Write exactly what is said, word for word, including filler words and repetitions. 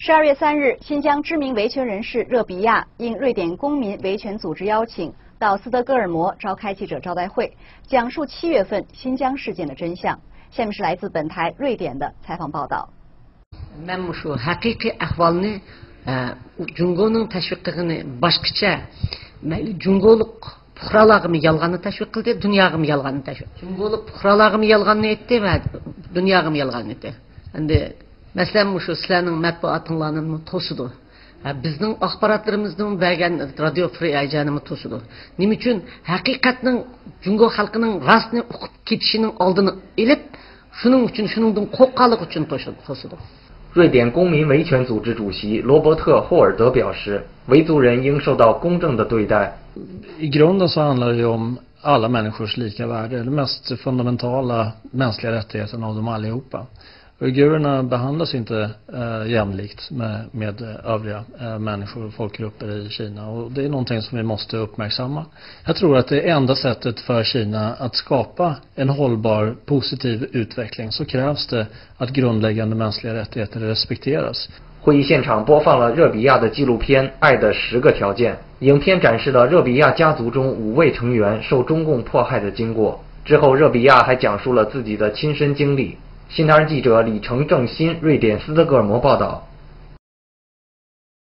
十二月三日，新疆知名维权人士热比亚应瑞典公民维权组织邀请，到斯德哥尔摩召开记者招待会，讲述七月份新疆事件的真相。下面是来自本台瑞典的采访报道。 مەن مۇشۇ ھەقىقىي ئەھۋالنى، ئە، جۇڭگونىڭ تەشۋىق قىلغىنى باشقىچە، مەيلى جۇڭگولۇق پۇقرالارغىمۇ يالغاننى تەشۋىق قىلدى، دۇنياغىمۇ يالغاننى تەشۋىق. جۇڭگولۇق پۇقرالارغىمۇ يالغاننى ئېيتتى ۋە دۇنياغىمۇ يالغاننى ئېيتتى. ئەمدى مەسىلەن، مۇشۇ سىلەرنىڭ مەتبۇئاتىڭلارنىمۇ توسىدۇ. ھە، بىزنىڭ ئاخباراتلىرىمىزنىڭ بەرگەن رادىيو فرى ئەيجانىمۇ توسىدۇ. نېمە ئۈچۈن؟ ھەقىقەتنىڭ جۇڭگو خەلقىنىڭ راستنى ئۇقۇپ كېتىشىنىڭ ئالدىنى ئېلىپ، شۇنىڭ ئۈچۈن، شۇنىڭدىن قورققانلىقى ئۈچۈن توسىدۇ. 瑞典公民维权组织主席罗伯特·霍尔德表示，维族人应受到公正的对待。 I grunden så handlar det ju om alla människors lika värde, de mest fundamentala mänskliga rättigheterna av dem allihopa. Uigurerna behandlas inte eh, jämlikt med, med övriga eh, människor och folkgrupper i Kina, och det är någonting som vi måste uppmärksamma. Jag tror att det enda sättet för Kina att skapa en hållbar, positiv utveckling så krävs det att grundläggande mänskliga rättigheter respekteras. 会议现场播放了热比亚的纪录片《爱的十个条件》。影片展示了热比亚家族中五位成员受中共迫害的经过。之后，热比亚还讲述了自己的亲身经历。新唐人记者李成、郑鑫，瑞典斯德哥尔摩报道。